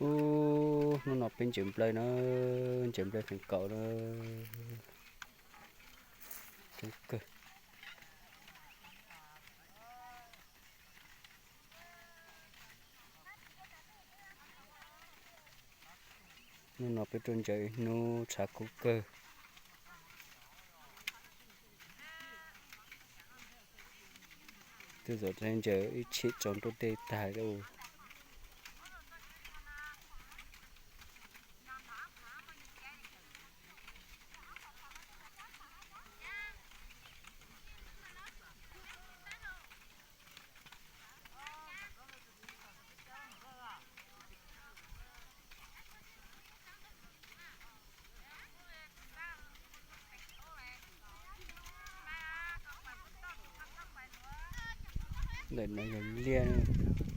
Ub, hnub no peb ntses nplawg na, ntses nplawg kheev kaum na. Coob kawg. Hnub no peb tuaj ntses ib hnub tshav kub kawg. Twb txog ntses ib tshim tsaus ntuj dej tag lawm. Ntawm no yog liaj.